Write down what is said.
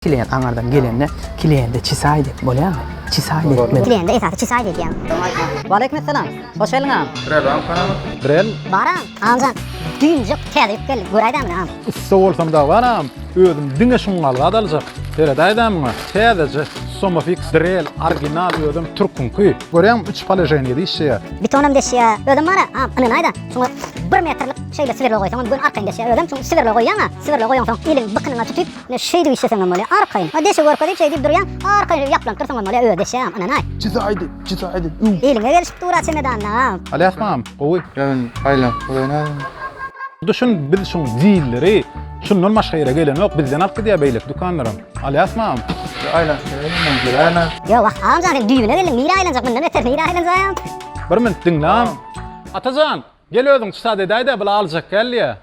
Klient aňardan gelende kliende çisaý diýip bolýarmy? Çisaý diýip. Kliende esasy çisaý diýýän. Waleýkim essalam. Hoş geldiň agam. Drel. Bar agam. Agamjan. Düýnjek täze ýük geldi. Göräýdä muny agam. Ussa bolsam dagy bar agam. Özüm diňe şuň zat aljak. Seredäýdä muňa. Täzeje Somafix Drel original özem türküňki. Görýäňmi üç položeniýede işleýär. Betonam deşýär. Özem bar agam. Ynanaýda. Şuňa bir metrlik şeýle swerlo goýsaňam göni arkaýyn deşýär. Özem şuň swerlo goýýaň-a. Swerlo goýaňsoň eliň bykynyňa tutup Ine şeýdip işleseňem bolýar, arkaýyn. Ha deşe görkezip şeýdip durýaň, arkaýyn şeýdip ýaplanyp dursaňam bolýar, özi deşýär, ynanaý. Çyzaýdy, çyzaýdy, üw. Eliňe gelişip dur-a çemedanyna. Alýas mam, gowy. Ýa men aýlanyp bolaýyn agam. Düşün biz şuň dilleri şundan başga ýere gelenok bizden alyp gidýär beýleki dükanlaram. Alýas mam. Aýlanyp bolaýyn men geläýin. Ýok, wah, agamjan sen düýbüne geldiň, nirä aýlanjak, mundan beter nirä aýlanjaýam. Bir minut diňle agam. Atajan, gel özüň çysat edäýdä, bula aljak gel diýýär.